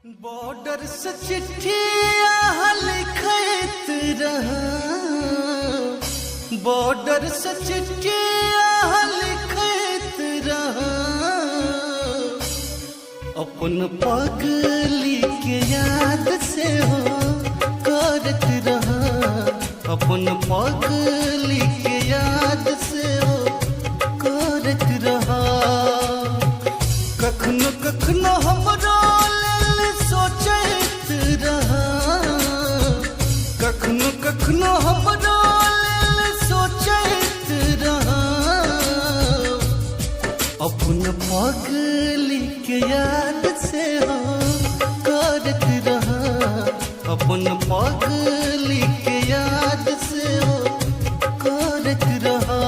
Border से चिट्ठी लिखत रहा, बॉर्डर से चिट्ठी लिखत रहा, अपन पगली के याद से हो करत रहा, अपन पगली के याद से हो करत रहा। कखनो कखनो हमरो लेल सोचैत रहा, कखनो कखनो हमरो लेल सोचैत रहा, अपन पगली के याद से हो करत रहा, अपन पगली के याद से हो करत रहा।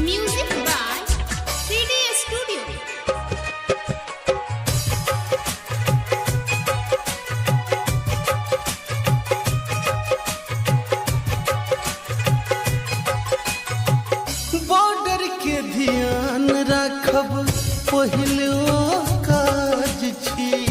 Music by 3D Studio. Border के ध्यान राखब पहिल ओ काज छी।